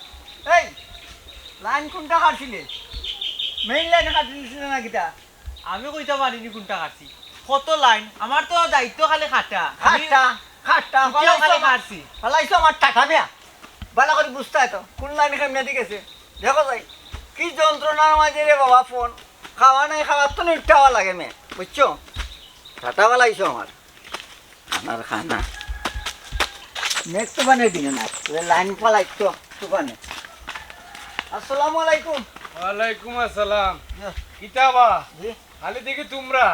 এই, লাইন কোনটা কাটছিলে? মেইন লাইন কাটি দিছিলে না কিতা? আমি কইতাম পারি নি কোনটা কাটছি। কত লাইন? আমার তো দায়িত্ব খালি কাটা। আমি কাটা, কাটা, উঠিয়াও খালি কাটছি। ফালাইছো আমার টাকা মিয়া। ভালা করি বুঝতায় তো, কোন লাইন কেমনে দি গেছে। দেখো যাই, কি যন্ত্রণার মাঝে রে বাবা ফোন। খাওয়া নাই, খাওয়ার তো নিপটাওয়া লাগে মে, বুঝছো? কাটা ফালাইছো আমার। খানার খানা। নেট তো বানিয়ে দিল না, লাইন ফালাইতো দোকানে। আসসালামু আলাইকুম। ওয়ালাইকুম আসসালাম। জি। কিতা বা? জি। খালি দেখি তোমরা,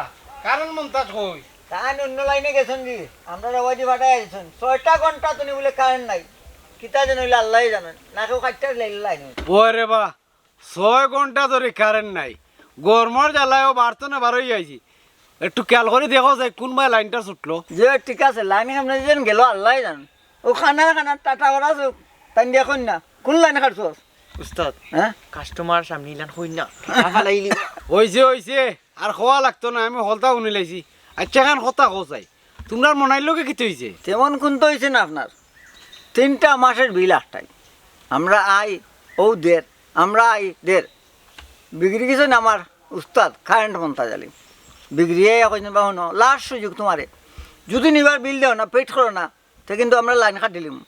কারেন্ট মন্তাজ কই? তাইন অন্য লাইনে গেছইন জি, আমরারে ওয়াজি ফাটাই আইছইন। ছয়টা ঘন্টা তুমি বুলে কারেন্ট নাই। কিতা যেন অইলে আল্লায় জানইন। না কেউ কাটতে লাইন লাইন। ওরে বা, ছয় ঘন্টা ধরি কারেন্ট নাই। গরমর জ্বালায় ও বাড়তো না বারোই আইছি। একটু খেয়াল করি দেখো যে কোন বায় লাইনটা ছুটলো। জি, ঠিক আছে, লাইন কেমনে যেন গেল আল্লায় জানইন। ও খানা খানা টাটা ওরা চোখ, তাইন দেখইন না। কোন লাইন কাটছস? উস্তাদ, হ্যাঁ? কাস্টমার সামনে ইলান কইন না। ফালাইলি। অইছে, অইছে। আর কওয়া লাগতো না, আমি হকলতা হুনিলাইছি। আইচ্ছা, এখান কথা কও চাই। তুমরার মনাইর লগে কিতা অইছে? তেমন কুন্তা অইছে না আপনার। তিনটা মাসের বিল আটকাই। আমরা আই, ও দের, আমরা আই দের। বিগড়ি গেছইন আমার উস্তাদ কারেন্ট মন্তাজ আলী। বিগড়িয়া কইছইন, "বা হুনো, লাস্ট সুযোগ তুমারে, যুদি নিবার বিল দেও না, পেইড করো না, তে কিন্তু আমরা লাইন কাটিলিমু।"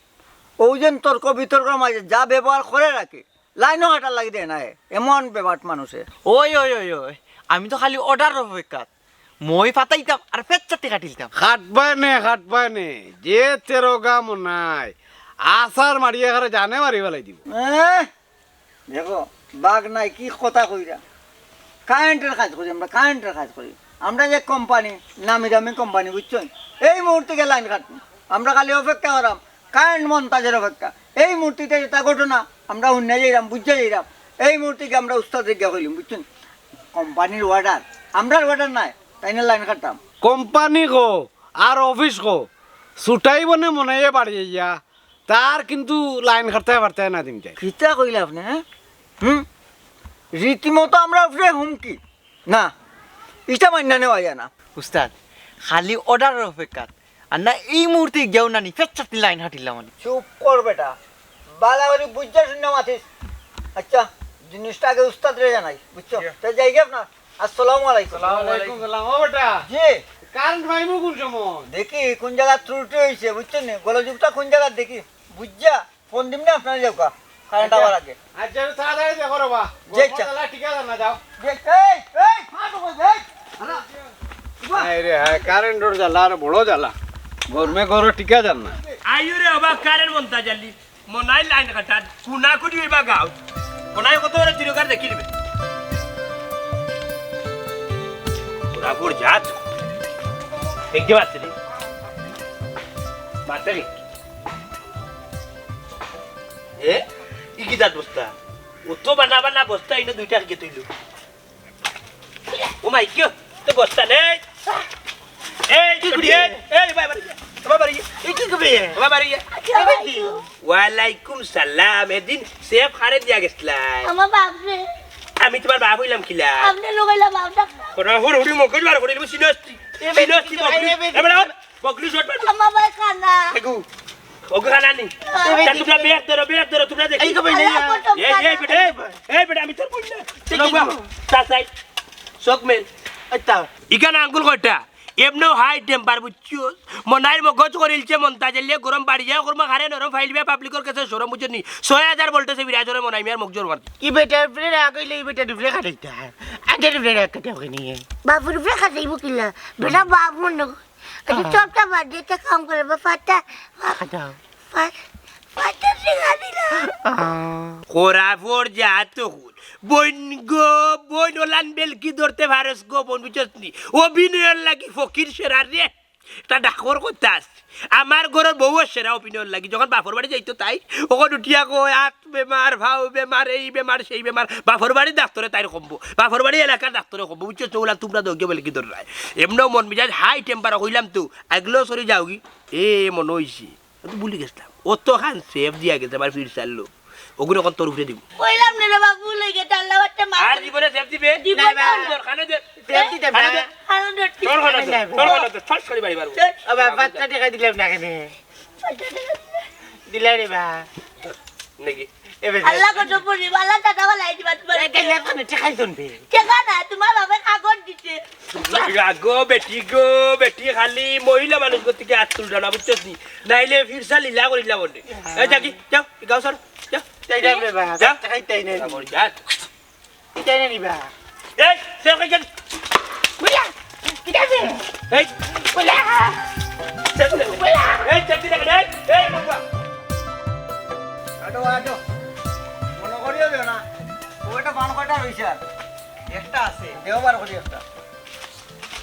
অউ যেন তর্ক বিতর্কর মাঝে যা ব্যবহার করে রাখে, লাইনও কাটার লাগি দেয় না হে, এমন বেবাট মানুষ হে। ওই, ওই, ওই, ওই, আমি তো খালি অর্ডারর অপেক্ষাত। মই ফাটাইতাম আর ফেচ্চাতি কাটিলিতাম। কাটবায় নে, কাটবায় নে, যে তেরো গা মনাই, আছাড় মারিয়া খারে জানে মারি ফালাই দিবো। এহ, দেখো, বাঘ নাই, কি কথা কইরা। কারেন্টের কাজ করি আমরা, কারেন্টের কাজ করি। আমরা যে কোম্পানি, নামি দামি কোম্পানি, বুঝছইন? এই মুহূর্তে গিয়া লাইন কাটমু। আমরা খালি অপেক্ষা করাম, কারেন্ট মন্তাজের অপেক্ষা। এই মুহূর্তে যেটা ঘটনা, আমরা হুনিয়া যাইরাম, বুঝিয়া যাইরাম। এই মুহূর্তে গিয়া আমরা উস্তাদরে গিয়া কইলিমু, বুঝছইন? কোম্পানির অর্ডার, আমরার অর্ডার নায়, তাইন লাইন কাটতাম। কোম্পানি কও আর অফিস কও, ছুটাইবো নে মনাইয়ে বাড়ি আইয়া, তার কিন্তু লাইন কাটতে পারতে না দিন যায়। কিতা কইলা আপনে, হ্যাঁ? হুম? রীতিমতো আমরার উপরে হুমকি। না, ইটা মাইন্না নেওয়া যায় না। উস্তাদ, খালি অর্ডারর অপেক্ষাত। আর না, এই মুহূর্তে গিয়াও না নি, ফেচ্চাতি লাইন কাটিলাম আমি। চুপ কর বেটা, বালা করি বুঝিয়া হুনিয়া মাতিস। আচ্ছা, জিনিসটা আগে উস্তাদরে জানাই, বুঝছো? জি। তে যাইগি আপনার। আসসালামু আলাইকুম। ওয়ালাইকুম সালাম। ও বেটা, জি। কারেন্ট পাইমু কোন সময়? দেখি কোন জাগাত ত্রুটি অইছে, বুঝছইন নি? গোলযোগটা কোন জাগাত দেখি, বুঝিয়া ফোন দিমু নে আপনারে, যাউক্কা। কারেন্ট আওয়ার আগে। আচ্ছা, আমি তাড়াতাড়ি দেখো রে বা। জি, আচ্ছা। গরমর জ্বালা টিকা যায় না, যাও। জি, এই, এই, ফাটো কই, এই। আরে, হায় রে হায়, কারেন্টর জ্বালা আর বড় জ্বালা। গরমে গরম টিকা যায় না। আইও রে বাবা, কারেন্ট মন্তাজ আলী। মনাই লাইন কাটার, কুনাকুনি অইবা গাঁও। মনাই কত বড় চিরকার দেখি নিবে। ওরা পর জাত। দেখতে পাচ্ছি রে। মারতে রে। এ? ই কিতার বস্তা? ও তো বানা বানা বস্তা, ইনো দুইটা আগে তুইলো। ও মাই গড, তো বস্তা নেই। এই, কি করি? এই, এই, বাবা রে, বাবা রে। এই কি করবে? বাবা রে। আসসালামু আলাইকুম। ওয়ালাইকুম সালাম। এদিন সেফ কারে দিয়া গেছলা? আমার বাপরে। আমি তুমার বাপ অইলাম কিলা? আপনে লগাইলা বাপ ডাক্তার। ওরা হুড় হুড়ি মগজ বার করে দিবো, সিনস্তি। এ বেটি, সিনস্তি এ মগজ। বেটি। এ বেটা, বকলি শট মার। আমার ভাই কানা। এগু। ওগু কানা নি। এ বেটি। তা তুমরা ব্যাগ ধরো, ব্যাগ ধরো, তুমরা দেখি। এই তো ভাই, আল্লাহ কত এই, এই, কানা। বেটা, এই, এই বেটা, আমি তোর বইন না। ঠিক আছে। তা সাই। চোখ মেল। আচ্ছা। ইখান আঙ্গুল কয়টা? এমনেও হাই টেম্পার, বুঝছো? মনাইর মগজ করিলছে মন্তাজ আলীয়ে গরম বাড়ি যায়, গরম হারে নরম ফাইল বিয়া পাবলিকর কাছে শরম, বুঝছো নি? ছয় হাজার ভোল্টেজে বিরাজ করে মনাই মিয়ার মগজর মার। ই বেটার উপরে রাগ অইলে ই বেটার উপরে খাটাইতা। আগের উপরে রাগ কাটা হয়নি। বাপর উপরে খাটাইবো কিলা? বেটা বাপ মনে কর। আচ্ছা, আহ। চুপটা বাদ দে, একটা কাম করে, বা ফাটা, ফাটা। ফা-, ফাটা টিকা দিলা। আহ। খরাফর জাত অকল। বইন গো, বইন ওলান বেলকি ধরতে পারস গো, বইন বুঝছস নি? অভিনয়র লাগি ফকির সেরা রে। তা ডাকর কথা আছে। আমার ঘরর বউও সেরা অভিনয়র লাগি। যখন বাপর বাড়ি যাইতো তাই, অখন উঠিয়া কয়, "আত বেমার, ভাও বেমার, এই বেমার, সেই বেমার।" বাপর বাড়ির ডাক্তরে তাইর কমবো। বাপর বাড়ি এলাকার ডাক্তরে কমবো। বুঝছো তো, ওলা তুমরা দৌগে বলে কি দররায়? এমনেও মন মিজাজ হাই টেম্পার কইলাম তো, আগলো সরি যাওগি। এ মনে অইছে। অতো ভুলি গেছলাম। অতখান সেফ দিয়া গেছে আমার ফিরসার লোক। অগুন অখন তোর উপরে দিমু। কইলাম না রে বাবা, ভুল অই গেছে, আল্লাহ বাচ্চা মাফ আর করে। জীবনে সেফ দিবে? দিব না। না। তোর কানে দে। সেফ দিতে কানে দে। কানে দে। তোর কানে দে। না। তোর কানে দে। ফাঁস করি বাড়ি মারবো। ও বাবা, পাঁচটা টেকা দিলাম না কেনে? দিলা রে বা। নাকি? এ বেটা। আল্লাহ কত পড়ি, আল্লাহ টাকা বালাই দিবা তোমার। এই গেলে কোনে টেকাই তুলবে? টেকা না, তোমার বাবা কাগজ দিছে। গো বেটি গো, বেটি খালি মহিলা মানুষ গতিকে আত তুলটা না, বুঝছস নি? নাইলে ফিরসা লীলা করিলা বলে। এই যাকি, যাও, গাও সর, যাও। তাই যাবে বা, যা। তাই তাই নেই। যা, যা। তাই নেই বা। এই, সে কই গেল? বুলা, কি যাবে? এই, বুলা। সে, বুলা। এই, চাকরি দেখে, এই, এই, বাবা। আটো, আটো। মনে করিও দিও না। ও একটা বান কয়টা রইছে আর। একটা আছে। দেও বার করি একটা।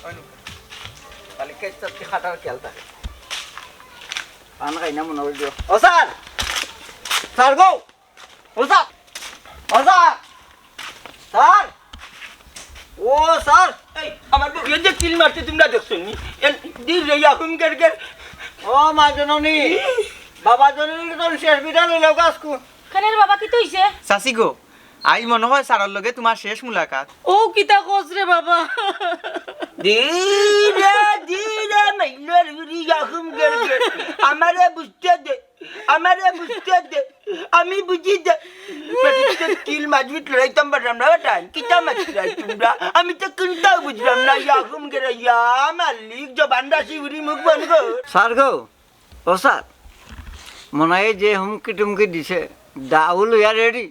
ওই লো। খালি কেচ চাপটি খাটার খেয়াল থাকে। পান খাই না মনে করি দিও। ও স্যার! স্যার গো! ও স্যার! ও স্যার! স্যার! ও স্যার! এই, আমার বউয়ে যে কিল মারছে তোমরা দেখছো নি? এ, দিল রে, ইয়া, হুম, গের, গের। ও মা জননী! বাবা জননী তো শেষ বিদায় লইল গাছকু। কেনে রে বাবা, কিতা অইছে? চাচি গো, আইজ মনে হয় স্যারর লগে তোমার শেষ মুলাকাত। ও কিতা কস রে বাবা? ধীরে ধীরে মাইলর উড়ি জখম করবে। আমারে বুঝতে দে, আমারে বুঝতে দে। আমি বুঝি যে, বেটিতে কিল মারপিট লড়াইতাম পারলাম না, বেটা। কিতা মারছিলায় তোমরা? আমি তো কুন্তাও বুঝলাম না। ইয়া হুম গেরে, ইয়া মালিক, জবান রাশি উড়ি মুখ বন্ধ কর। স্যার গো, ও স্যার, মনে হয় যে হুমকি টুমকি দিছে, ডাউল হইয়া রেডি।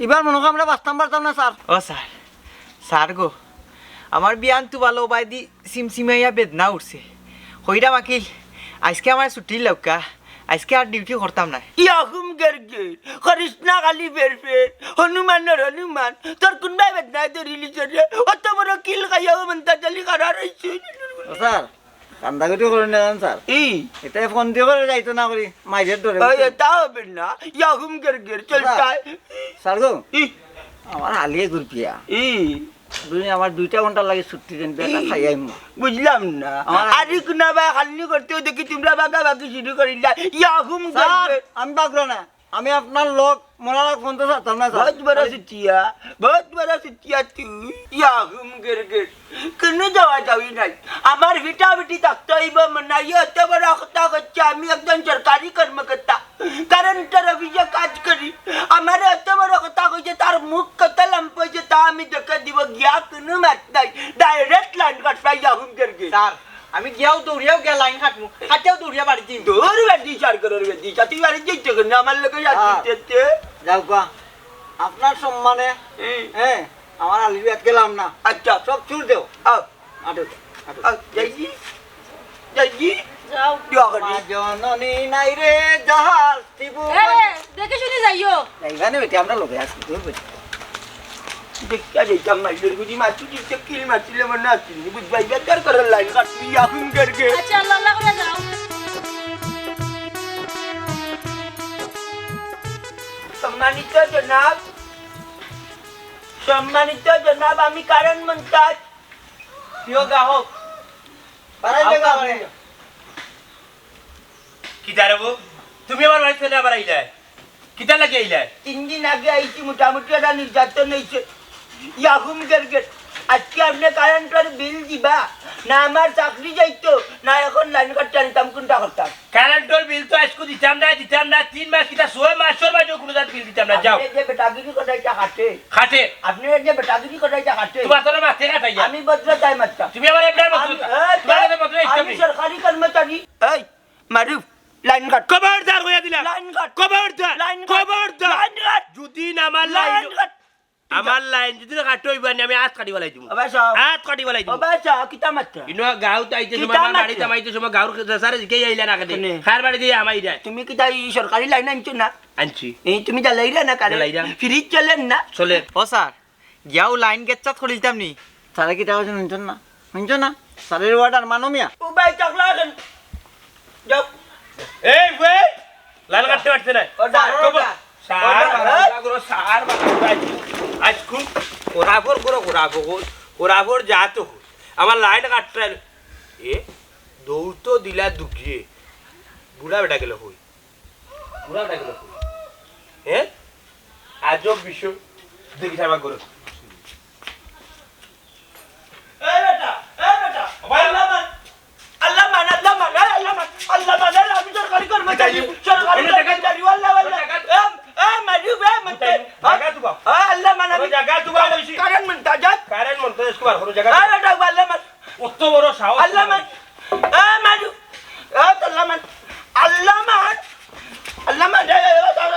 এবার মনে হয় আমরা বাঁচতাম পারতাম না, স্যার। ও স্যার, স্যার গো, আমার বিয়ান তো ভালো বাইদি সিমসিমাইয়া বেদনা উঠছে। কইরাম আকিল, আজকে আমার ছুটি লউক্কা, আজকে আর ডিউটি করতাম না। ইয়া হুম গের গের, করিস না খালি ফের ফের। হনুমানর হনুমান, তোর কুনবায় বেদনায় ধরিলিছে রে? অত বড় কিল খাইয়াও মন্তাজ আলী খাড়া রইছে। ও স্যার, কান্দাকাটি করইন না জান স্যার। ই। ইতায় ফোন দিয়া করে যাইতো না করি, মাইরের ডরে। ওই, ইতা হবে না। ইয়া হুম গের গের, চল স্যার। তাই। স্যার গো, ই। আমার হালিয়ে গুরপিয়া। ই। দুই, আমার দুইটা ঘন্টা লাগে ছুটি দেন, বেটা ই। খাই আইমু। বুঝলাম না। আমার আরে কুনা ভাই খালনি করতেও দেখি তোমরা বাগাবাগি শুরু করিলা। ইয়া হুম গের স্যার, গের। আমি বাগলো না। আমি আপনার লোক, মরার আগ পর্যন্ত ছাড়তাম না, স্যার। বহুত বড় সুতিয়া, বহুত বড় সুতিয়া তুই। ইয়া হুম গের গের। কুনু যাওয়া যাওয়ি নাই। আমার ভিটা ভিটি থাকতে অইবো মনে হয়। অত বড় কথা কইছে, আমি একজন সরকারি কর্মকর্তা। কারেন্টর অফিসে কাজ করি। আমারে অত বড় কথা কইছে, তার মুখ কত লম্বা অইছে, তা আমি দেখে দিব। গিয়া কুনু মাত নাই। ডাইরেক্ট লাইন কাটবা, ইয়া হুম গের গের। স্যার, আমি গিয়াও দৌড়িয়াও গিয়া লাইন কাটমু, কাটিয়াও দৌড়িয়া বাড়ি দিমু। দৌড় বেটি, সার করার বেটি, তা তুই বাড়ি যাইতে কেন? আমার লগে যাচ্ছিস স্যার, যেতে? যাও গা, আপনার সম্মানে, হুম। হ্যাঁ, আমার আলির বিয়াত গেলাম না। আচ্ছা। সব চুর দেও। আও। আটো, আটো। আও, যাইগি? যাইগি? যাও। দোয়া করি। মা জননী নাই রে যাহার, ত্রিভুবন। এ, দেখে শুনে যাইও। যাইবা না বেটি, আমরা লগে আছি, দূর বেটি। দেখিয়া যাইতাম না, এদের গুজি মারছি, জিততে কিল মারছিলে মনে আছে, বুঝবাই, বেকার করে লাইন কাটলি, ইয়া হুম গের গের। আচ্ছা, আল্লাহ আল্লাহ করে যাও। সম্মানিত জনাব, সম্মানিত জনাব, আমি কারেন্ট মন্তাজ। প্রিয় গ্রাহক, বাড়াই আও, বাড়াই। কিতা রে বো? তুমি আমার বাড়িত কেনে আবার আইলায়? কিতা লাগি আইলায়? তিন দিন আগে আইছি, মোটামুটি একটা নির্যাতন অইছে। ইয়া হুম গের গের। আজকে আপনে কারেন্টর বিল দিবা, না আমার চাকরি যাইতো, না এখন লাইন কাটতে আনিতাম, কুনটা করতাম? কারেন্টর বিল তো আইজকু দিতাম না, দিতাম না, তিন মাস কিতা ছয় মাসর মাঝেও কুনু জাত বিল দিতাম না, যাও। আপনে যে বেটাগিরি করাইতা খাটে। খাটে। আপনে যে বেটাগিরি করাইতা খাটে। তোমার তোরা মাতে খাটাইয়া। আমি ভদ্রতায় মাততাম। তুমি আমার এমনি ভদ্রতা। আমি, এ, তোমার কাছে ভদ্রতা আমি ইসলামী। সরকারি কর্মচারী। এই, মারুফ, লাইন কাট। খবরদার কইয়া দিলাম। Line cut. খবরদার। Line cut. খবরদার। Line cut. যদি না আমার লাইন লাইন কাট। আমার লাইন যদি না কাটো, ইবার আমি আত কাটি ফালাই দিমু। ও ভাই সাহেব। আত কাটি ফালাই দিমু। ও ভাই সাহেব, কিতা মাতরা? ইনো গাঁওত আইতে সময়, কিতা আমার বাড়িত মাতরা? আমাইতে সময় গাঁওর সারে জিকাই আইলা না কেনে? কেনে? কার বাড়ি দিয়া আমাইরা? তুমি কিতা ই সরকারি লাইন আনছো না? আনছি। এই তুমি জ্বালাইরা না কারে? জ্বালাইরাম। ফ্রিজ চলের না? চলের। ও স্যার, গিয়াও লাইন গেচ্ছাত করিলতাম নি। স্যারে কিতা কইছইন হুনছইন না? হুনছো না? স্যারের order মানো মিয়া। ও ভাই, টাকলা আছেন। যাও। এই, ওই, লাইন কাটতে পারছে না। Order, কবর। Order। স্যার, order, বাবা, এই। ওরা করো, স্যার, বাবা, আজ, আজ খুন, ওরা ফোর করো, ওরা ফোর, ওরা ফোর যা তো কই। আমার লাইন কাটতে এ, দৌড় তো দিলা দুগিয়ে। বুড়া বেটা গেল কই? বুড়া বেটা গেল কই? হ্যাঁ? আজব বিষয়। দেখি সাবা করো। এই বেটা, এই বেটা, আল্লাহ মান, আল্লাহ মান, আল্লাহ মান, এই আল্লাহ মান, আল্লাহ মান, এই আমি সরকারি কর্মচারী, সরকারি কর্মচারী, আল্লাহ, আল্লাহ। এ, এ, মারি বে, মন তে। জাগা তুবা। এ, আল্লাহ মান, আমি জাগা তুবা বলছি। কারণ মন তাজাত। কারণ মন তাজাত কুমার, কোনো জায়গা এ, বেটা, আল্লাহ মান। অত বড় সাহস আল্লাহ তোমার। মান। এ, মারি। এ, আল্লাহ মান। আল্লাহ মান। আল্লাহ মান, এ, এ,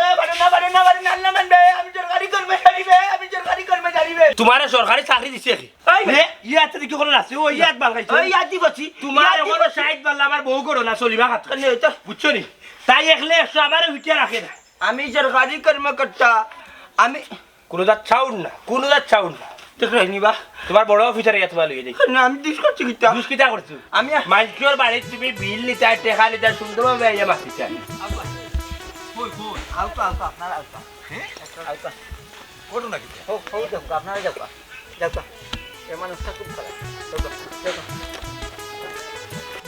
এ, বারে না, বারে না, বারে না, আল্লাহ মান বে, আমি সরকারি কর্মচারী বে, আমি সরকারি কর্মচারী বে। তোমারে সরকারি চাকরি দিছে কি? এই বে। এ, ইয়াতে দেখি কোনো আছে, ও ইয়াত বাল খাইছে। ওই ইয়াত দি বসি, তোমার ইয়াত দি এখনো বসি। ষাট বাল্লা আমার বউ করো না, চলিবা খাত। কেনে এটা? বুঝছো নি? তাই একলে একশো আমারে উঠিয়া রাখে না। আমি সরকারি কর্মকর্তা, আমি কোনো জাত sound না, কোনো জাত sound না। দেখরায় নি বা? তোমার বড় অফিসার ইয়া তোমার লইয়া যাই। না, আমি দুষ করছি কিতা? দুষ কিতা করছো? আমি মাইনষর বাড়িত তুমি বিল নিতায়, টেকা নিতায়, সুন্দরভাবে আইয়া মাতিতায়। আব্বা, কই, কই? আউকা, আউকা, আপনারা আউকা। হ্যাঁ? আউকা। ঘটনা কিতা? হো, হো, যাউকা, আপনারা যাউকা। যাউকা। এ মানুষটা খুব খারাপ। যাউকা, যাউকা।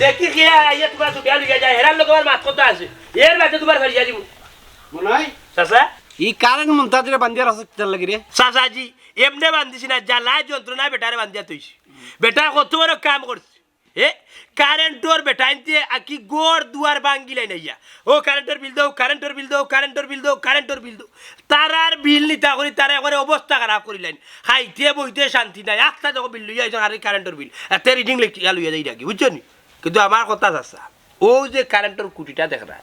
দেখি কে আইয়া তোমার ছুটিয়া লইয়া যায়, হেরার লগে আমার মাত কথা আছে। এর বাদে তোমার ফেলিয়া দিব। মনে হয়? চাচা? ই কারেন্ট মন্তাজরে বান্ধিয়া রাখছে কিতার লাগি রে? চাচাজি, এমনে বান্ধিছি না, জ্বালায় যন্ত্রণায় বেটারে বান্ধিয়া থইছি। বেটায় কত বড় কাম করছে। এ, কারেন্টর বেটাইন্তে আকি ঘর দুয়ার ভাঙ্গিলাইন আইয়া। ও কারেন্টর বিল দেও, কারেন্টর বিল দেও, কারেন্টর বিল দেও, কারেন্টর বিল দেও। তারার বিল নিতা করি তারা একবারে অবস্থা খারাপ করিলাইন। খাইতে বইতে শান্তি নাই। আস্তা যখন বিল লইয়া আইছইন, আরে কারেন্টর বিল। এতে রিডিং লেখিয়া লইয়া যাই রাখি, বুঝছো নি? কিন্তু আমার কথা চাচা, ও যে কারেন্টর খুঁটিটা দেখরা,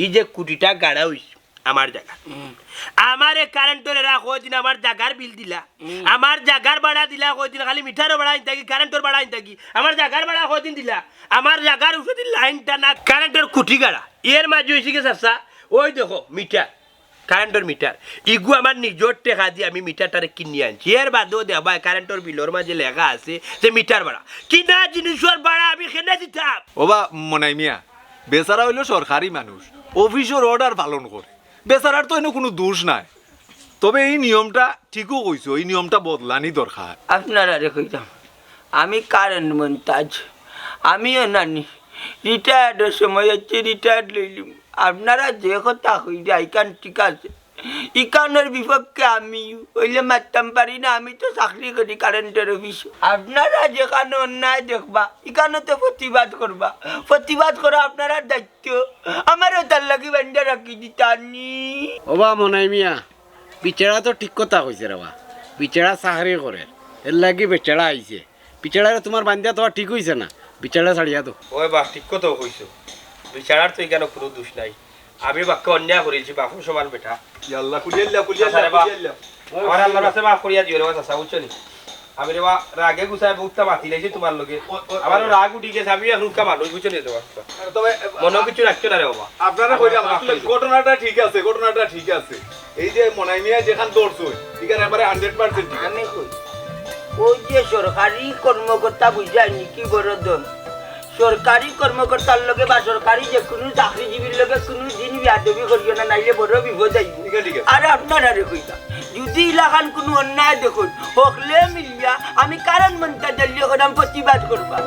ই যে খুঁটিটা গাড়া অইছে, আমার জাগা। হুম। আমারে কারেন্টর এরা কয়দিন আমার জাগার বিল দিলা, হুম। আমার জাগার ভাড়া দিলা কয়দিন, খালি মিটারর ভাড়া আইন থাকি, কারেন্টর ভাড়া আইন থাকি, আমার জাগার ভাড়া কয়দিন দিলা, আমার জাগার উপরেদি লাইন টানা, কারেন্টর খুঁটি গাড়া। এর মাঝে অইছে কি চাচা, ওই দেখো মিটার, কারেন্টর মিটার, ইগু আমার নিজর টেকা দি আমি মিটারটারে কিনি আনছি। এর বাদেও দেখবায় কারেন্টর বিলর মাঝে লেখা আছে যে মিটার ভাড়া। কিনা জিনিসর ভাড়া আমি কেনে দিতাম? ওবা মনাই মিয়া, বেচারা অইলো সরকারি মানুষ, অফিসর অর্ডার পালন করে। বেচারার তো এনে কুনু দুষ নাই। তবে এই নিয়মটা ঠিকউ কইছো, এই নিয়মটা বদলানি দরকার। আপনারারে কইতাম, আমি কারেন্ট মন্তাজ, আমিও নানি রিটায়ার্ডর সময় অইছে রিটায়ার্ড লইলিমু। আপনারা যে কথা কইরা ইখান ঠিক আছে, ইখানর বিপক্ষে আমি অইলে মাততাম পারি না, আমি তো চাকরি করি কারেন্টর অফিসো। আপনারা যেখানো অন্যায় দেখবা, ইখানো তো প্রতিবাদ করবা। প্রতিবাদ করা আপনারার দায়িত্ব, আমারেও তার লাগি বান্ধা রাখি দিতা নি। ওবা মনাই মিয়া, বেচারা তো ঠিক কথা কইছে রেবা, বেচারা চাকরি করের, এরলাগি বেচারা আইছে। বেচারারে তুমার বান্ধিয়া থওয়া ঠিক অইছে না, বেচারারে ছাড়িয়া দেও। ওই বা, ঠিক কথাউ কইছো, বেচারার তো ইখানো কুনু দুষ নাই। আমি বাক্কা অন্যায় করিলিছি, বাপর সমান বেটা। ইয়াল্লা, কুলিয়াল্লা, কুলিয়াল্লা, আচ্ছা রে বা, কুলিয়াল্লা। আমার আল্লার কাছে মাফ করিয়া দিও রে বা, চাচা, বুঝছো নি? আমি রে বা, রাগে গুছায় বউততা মাতিলাইছি তুমার লগে। ও, ও, আমারও ও। রাগ উঠি গেছে, আমি এখনকা মানুষ, বুঝছো নি রে বা? তবে, মনো কিছু রাখছো না রে বাবা। আপনারে কইলাম, আসলে ঘটনাটা ঠিক আছে, ঘটনাটা ঠিক আছে। এই যে মনাই মিয়া যেখান ধরছইন, ইখান একবারে hundred percent ঠিক আছে। আমি কই, ওই যে সরকারি কর্মকর্তা বুঝায় নি কি বড় ধন? সরকারি কর্মকর্তার লগে বা সরকারি যে কুনু চাকরিজীবীর লগে কুনু দিন বেয়াদবি করিও না, নাইলে বড় বিপদ আইবো। ঠিক আছে, ঠিক আছে। আর আপনারারে কইতাম, যুদি ইলাখান কুনু অন্যায় দেখইন, হকলে মিলিয়া আমি কারেন্ট মন্তাজ জালিয়ে কইরাম প্রতিবাদ করবা।